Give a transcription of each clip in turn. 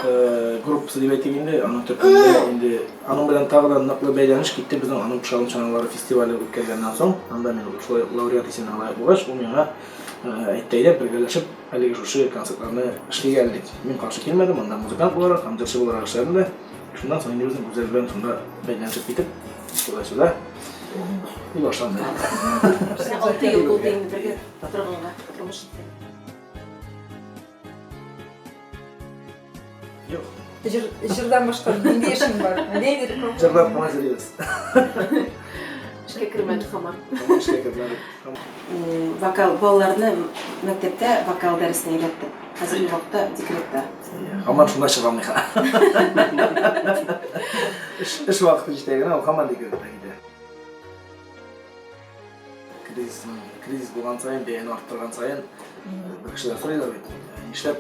группасы дип әйтик инде, аның төркемендә инде аның белән тагы да ныклы бәйләнеш китте безнең аның Пошалым чаналары фестивале үткәргәннән соң, анда мин шулай лауреат исеменә лаек булгач, ул миңа әйтте, әйдә бергәләшеп әлеге шушы концертларны эшлик әле дип. Мин каршы килмәдем, анда музыкант буларак һәм җырчы буларак эшләдем дә. Шуннан соң инде безнең Гүзәл белән шунда бәйләнешеп китеп, туда-сюда и башланды. 6 ел булды инде бергә торганга, тормыш иттек. Юк. Җыр, җырдан башка нинди эшең бар? Нинди реклама? Җырлап кына йөрибез. Эшкә кермәдек һаман. Һаман эшкә кермәдек. Вокал, балаларны мәктәптә вокал дәресенә өйрәттем. Хәзерге вакытта декретта. Һаман шунда чыга алмый. Эш, эш вакыты җитә генә, ул һаман декретта китә. Кризис, кризис булган саен, бәяне арттырган саен, бер кешеләр сорыйлар бит, нишләп,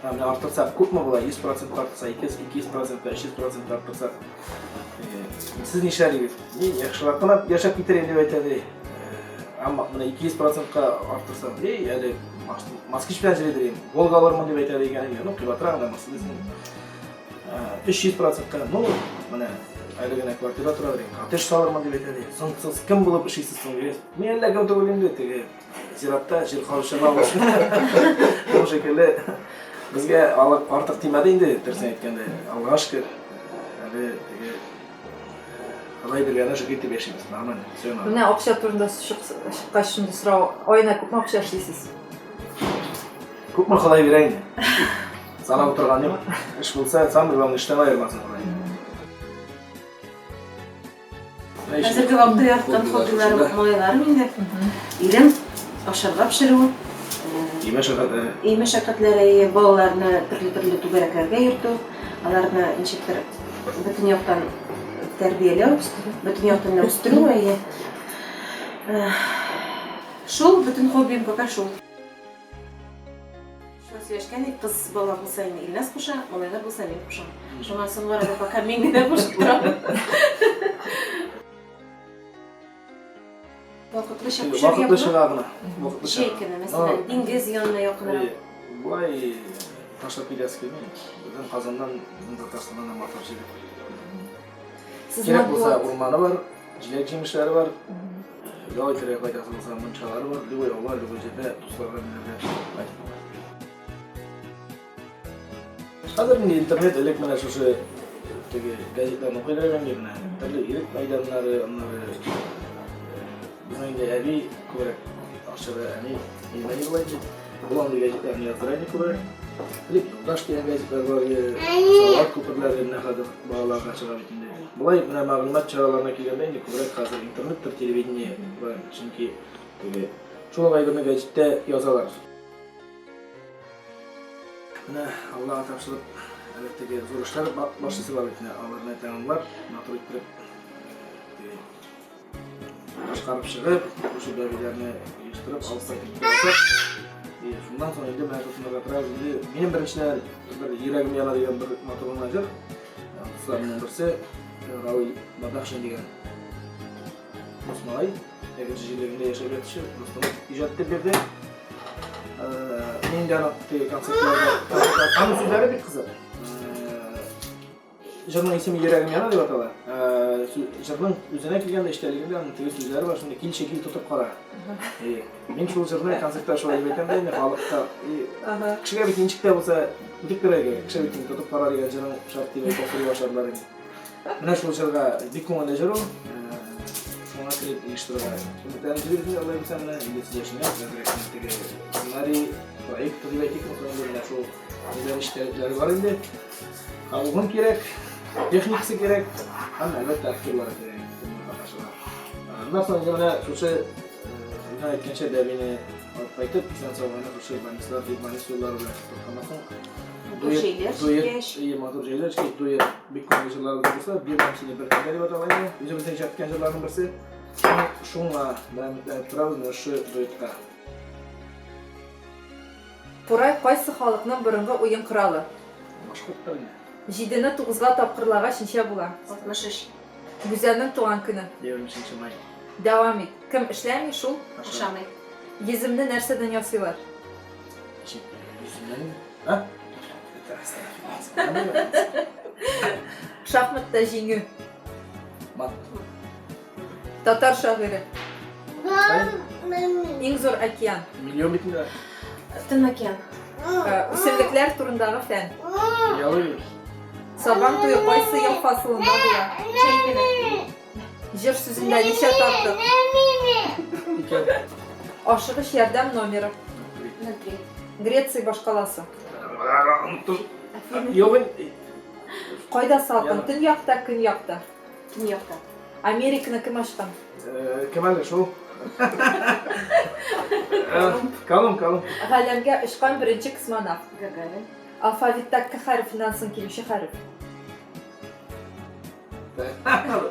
менә арттырсак күпме була, 100 процент арттырса, 200, 200 процент, 300 процент арттырсак, сез нишләр идегез? Мин яхшырак кына яшәп китер идем дип әйтә ди. Әмма менә 200 процентка арттырсам, эй, әле Москвич белән йөри дим, Волга алырмын дип әйтә дигән инде, ну, кыйбатрак анда Мерседес. 300 процентка, ну, менә әле генә квартира тора дим, коттедж салырмын дип әйтә ди. Соң сез кем булып эшлисез соң? Мин әллә кем түгел инде, теге зиратта җир казучы гына Шул шикелле безгә алып артык тимәде инде, дөресен әйткәндә. Аллага шөкер, әле теге Ходай биргәнә шөкер итеп яшибез, нормально, все нормально. Менә акча турында чыккач шундый сорау, аена күпме акча эшлисез? Күпме Ходай бирә инде. Санап утырган юк. Эш булса, самый главный эштән аермасын Ходай. Хәзерге вакытта яраткан хоббиларым, малайларым инде. Ирем ашарга пешерү, Өй мәшәкатьләре. Өй мәшәкатьләре, балаларны төрле-төрле түгәрәкләргә йөртү, аларны ничектер бөтен яктан тәрбияләү, бөтен яктан үстерү, әйе. Шул, бөтен хоббием пока шул. Шулай сөйләшкән идек, кыз бала булса инде Илназ куша, малайлар булса мин кушам. Шуңа соңгы арада пока мин генә кушып торам. Вакытлыча күчәргә Вакытлыча гына. Вакытлыча. Җәй көне, мәсәлән, диңгез янына якынрак. Болай ташлап китәсе килми. Безнең Казаннан, безнең Татарстаннан да матур җир. Кирәк булса урманы бар, җиләк-җимешләре бар. Ял итәргә кайтасы булса, мунчалары бар, любой авылга, любой җирдә дусларга менәргә кайтып була. Хәзер инде интернет элек менә шушы теге газетларны укыйлар инде менә төрле ирек мәйданнары, аннары безнең инде әби күбрәк акчада әни әни була инде. Ул андый газетларны яздыра инде күбрәк. Элек Юлдаш дигән газетлар бар иде, Салават күперләре менә хәзер балаларга чыга бит инде. Болай менә мәгълүмат чараларына килгәндә инде күбрәк хәзер интернеттыр, телевидение бар, чөнки теге шул ук әйберне гәҗиттә язалар. Менә Аллага тапшырып, әле теге зур эшләр башлыйсы бар бит, аларны тәмамлап, матур иттереп, теге башкарып чыгып, шушы бәбиләрне оештырып, алып кайтып китеп, и шуннан соң инде менә тотынырга торабыз. Инде минем беренчедән бер йөрәгем яна дигән бер матур гына җыр. Дусларымның берсе Равил Бадахшин дигән дус малай, Әгерҗе җирлегендә яшәп ятучы дустым иҗат итеп бирде. Мин дә аның теге концертларда, аның сүзләре бик кызык. Җырның исеме Йөрәгем яна дип атала. Җырның үзенә килгәндә эчтәлегендә аның теге сүзләре бар, шунда килче кил тотып кара. Мин шул җырны концертта шулай дип әйтәм дә инде халыкка. Кешегә бит ничек тә булса үтеп керә кирәк. Кеше бит тотып кара дигән җырың шарт дип әйтә сөйли башладылар инде. Менә шул җырга бик күңелле җыр ул. Шуңа клип оештырырга. Өметләнеп йөрибез инде, Алла бирсә, менә инде сөйләшенгән, әзрәк теге сценарий, проект дип әйтикме, менә шул ниләр эчтәлекләре бар инде. Кабыгын кирәк, техникасы кирәк, һәм әлбәттә актерлары кирәк. Аннан соң инде менә шушы үзең әйткәнчә бәбине алып кайтып, исән сау гына шушы больницалар, бик больница юллары белән тотканнан соң дуэт, ие, матур җәйләр җиткәч, дуэт бик күңелле җырларыбыз булса, бирмәм сине бер кемгә дип атала инде. Үзебезнең иҗат иткән җырларның берсе. Шуңа менә өметләнеп торабыз менә шушы дуэтка. Курай кайсы халыкның борынгы уен коралы? Башкорт инде. Җидене тугызга тапкырлагач ничә була? 63. Гүзәлнең туган көне. 23 май. Дәвам ит. Кем эшләми, шул? Ашамый. Йөземне нәрсәдән ясыйлар? Йөземнән? А? Шахматта җиңү. Мат. Татар шагыйре. Иң зур океан. Миллион бит инде. Тын океан. Үсемлекләр турындагы фән. Биология. Сабан туе кайсы ел фасылында була? Җәй көне. Җыр сүзендә ничә тартык? Икән. Ашыгыч ярдәм номеры. 03. Греция башкаласы. Оныттым. Юк инде. Кайда салкын? Төньякта, көньякта. Төньякта. Американы кем ачкан? Кем әле шул? Колумб, Колумб. Галәмгә очкан беренче космонавт. Гагарин. Алфавитта К хәрефеннән соң килүче хәреф. К. Л.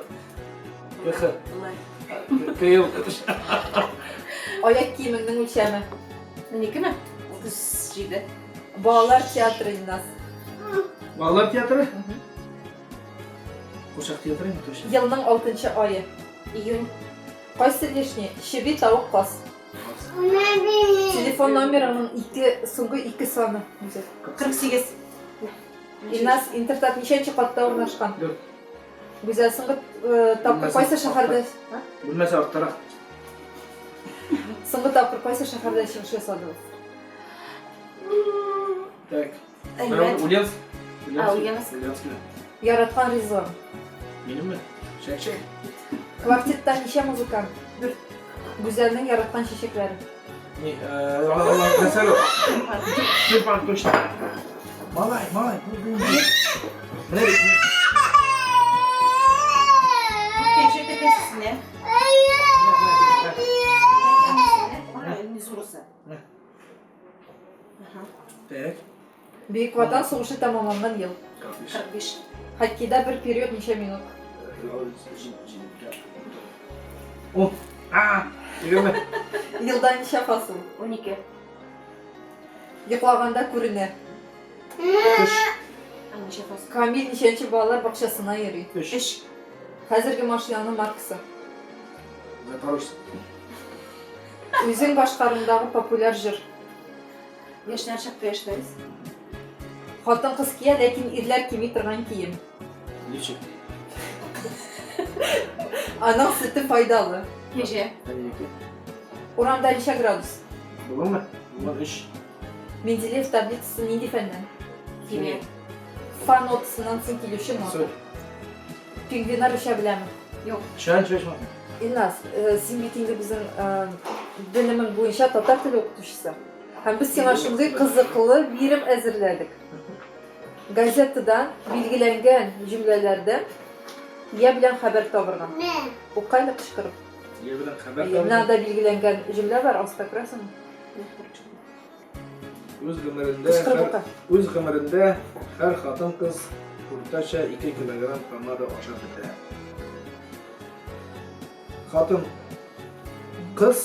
К ел. Аяк киемеңнең үлчәме. Минекеме? 37. Балалар театры Илназ. Балалар театры? Курчак театры инде точно. Елның алтынчы ае. Июнь. Кайсы лишний? Чеби, тавык, каз. Телефон номерының ике, соңгы ике саны. Гүзәл. 48. Илназ, Интертат ничәнче катта урнашкан? Дүрт. Гүзәл, соңгы э, тапкыр Бүлмәсе кайсы шәһәрдә? артта. Бүлмәсе арттарак. Соңгы тапкыр кайсы шәһәрдә чыгыш ясадыгыз? Так. Әлмәт. Ульяновск. А, Ульяновск. Ульяновск. Яраткан ризыгың? Минемме? Чәк-чәк. Квартетта ничә музыкант? Дүрт. Гүзәлнең яраткан чәчәкләре. Не, нәрсә ул? Тюльпан точно. Малай, малай, бу бу. Менә бит. Кәҗә тәкәсенә. Зурысы. Так. Бөек Ватан сугышы тәмамланган ел. 45. Хоккейда бер период ничә минут? Ун. А, 20. Елда ничә фасыл? 12. Йоклаганда күренә. Төш. А, ничә фасыл? Камил ничәнче балалар бакчасына йөри? Өч. Өч. Хәзерге машинаның маркасы. Запорожец. Үзең башкаруындагы популяр җыр. Яшьләр чакта яшьләрбез. Хатын-кыз кия, ләкин ирләр кими торган кием. Лифчик. Аның сөте файдалы. Кәҗә. Әниеке. Урамда ничә градус? Бүгенме? Бүген өч. Менделеев таблицасы нинди фәннән? Химия. Фа нотасыннан соң килүче нота. Соль. Пингвиннар оча беләме? Юк. Чән чәчмә. Илназ, син бит инде безнең белемең буенча татар теле укытучысы. Һәм без сиңа шундый кызыклы бирем әзерләдек. Газетадан билгеләнгән җөмләләрдә я белән хәбәр табырга. Укы әле кычкырып. Я белән хәбәр Менә табырга. анда билгеләнгән җөмлә бар, аста күрәсеңме? Үз гомерендә Кычкырып һәр, укы. үз гомерендә һәр хатын-кыз уртача 2 килограмм помада ашап бетерә. Хатын кыз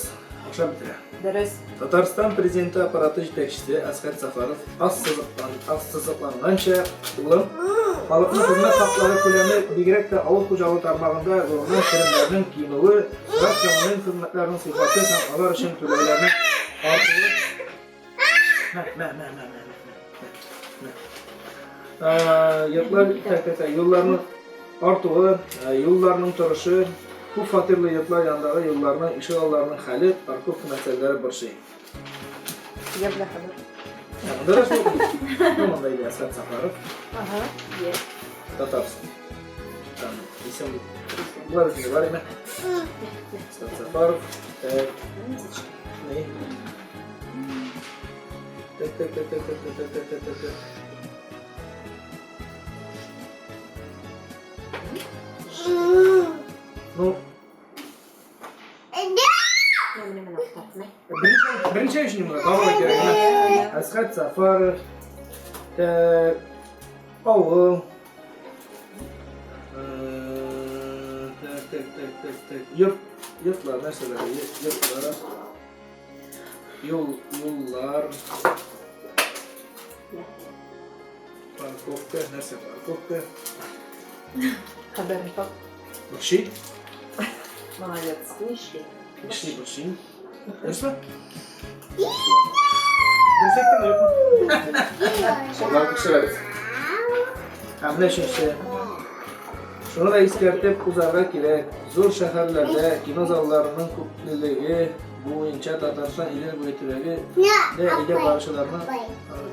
ашап бетерә. Дөрес. Татарстан президенты аппараты җитәкчесе Әсхәт Сафаров ассызыкланганча, улым, халыкның хезмәт хаклары күләме, бигрәк тә авыл хуҗалыгы тармагында гомумән керемнәрнең кимүе, торак коммуналь хезмәтләрнең сыйфаты һәм алар өчен түләүләрнең артуы. Мә, мә, мә, мә, мә, мә, мә. Йортлар, так, так, так, юлларның артуы, юлларның торышы, күп фатирлы йортлар янындагы юлларның, ишегалларының хәле, парковка мәсьәләләре борчый. Я белә хәбәр. Монда да шул. Ну, монда инде Әсхәт Сафаров, Ага. Татарстан. Там исем бар инде, бар име? Әсхәт Сафаров. Так, не? Так, так, так, так, так, так, так, так, так, так. Ну, Менә менә актар. беренче беренче өчен монда табырга кирәк. Менә. Әсхәт Сафаров, так, авыл. Так, так, так, так, так. Йорт, йортлар нәрсәләр? Йортлар. Юл, юллар. Парковка, нәрсә парковка? Хәбәрне тап. Борчый. Молодец. Нишли. Нишли борчый? Нәрсә? Дөрес әйттем, юкмы? Шулар тикшерәбез. Һәм менә өченче. Шуны да искәртеп узарга кирәк, зур шәһәрләрдә кино залларының күплелеге буенча Татарстан Идел буе төбәге дә әйдәп баручыларның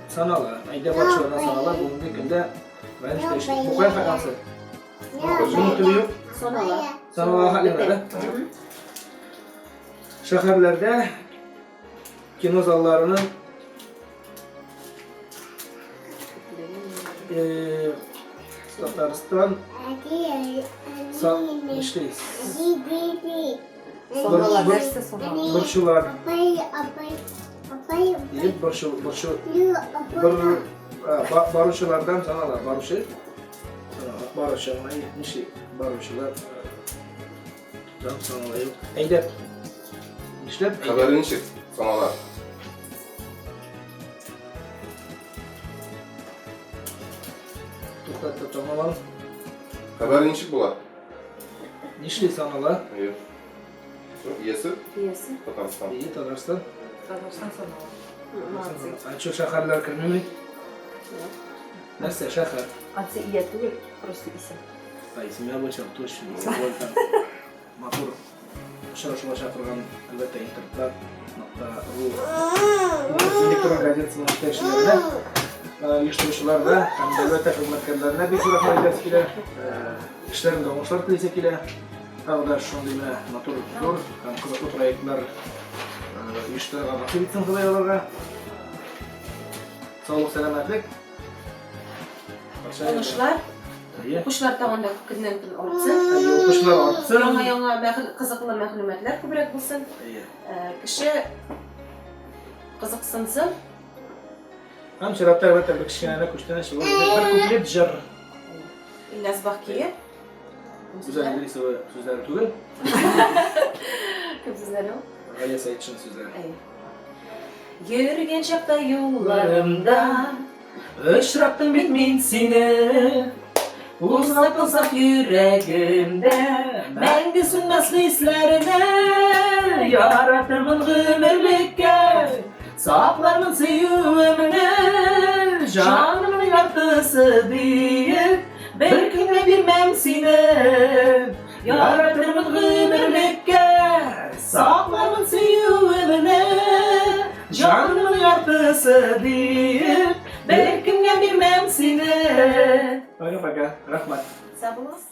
санала. Әйдәп баручылардан санала бүгенге көндә район эшли. Бу кая хакасы? Шуның төбе юк. Санала. Санала хәле да. Шәһәрләрдә кино залларының Татарстан нишли? Санала, нәрсә санала? Борчулар. Диеп борчу, борчу, бер баручылардан санала. Баручы. Баручы, нишли? Баручылар. Дан санала юк. Әйдәп. Нишләп? Хәбәре ничек санала? Туктат, туктамалам. Хәбәре ничек була? Нишли санала? Әйе. Иясе? Иясе. Татарстан. Ие, Татарстан. Татарстан санала. Молодцы. А что, шәһәрләр кермиме? Нәрсә, шәһәр? Ансы ия түгел, просто исем. Ә, исемнәр буенча точно. Матур очрашуга чакырган, әлбәттә, интертат.ру электрон газетасының җитәкчеләренә, оештыручыларына һәм әлбәттә хезмәткәрләренә бик зур рәхмәт әйтәсе килә. Эшләрендә уңышлар телисе килә. Тагы да шундый менә матур, зур һәм кызыклы проектлар оештырырга насыйп итсен Ходай аларга. Саулык, сәламәтлек. Уңышлар. Укучылар тагын да көннән көн артсын. Укучылар артсын. Яңа-яңа кызыклы мәгълүматлар күбрәк булсын. Кеше кызыксынсын. Һәм чиратта әлбәттә бер кечкенә күчтәнәч булыр. Бер куплет җыр. Ильяс Бахкие. Гүзәл Идрисова сүзләре түгел. Кем сүзләре ул? Галия Сәетшин сүзләре. Йөргән чакта юлларымда Очраттым бит мин сине. Кузгаттың саф йөрәгемдә Мәңге сүнмәс хисләрне. Яратырмын гомерлеккә, Саклармын сөюемне. Җанымның яртысы диеп, Беркемгә бирмәм сине. Яратырмын гомерлеккә, Саклармын сөюемне. Җанымның яртысы диеп, Беркемгә бирмәм сине. Пока-пока. Рәхмәт. Сау булыгыз.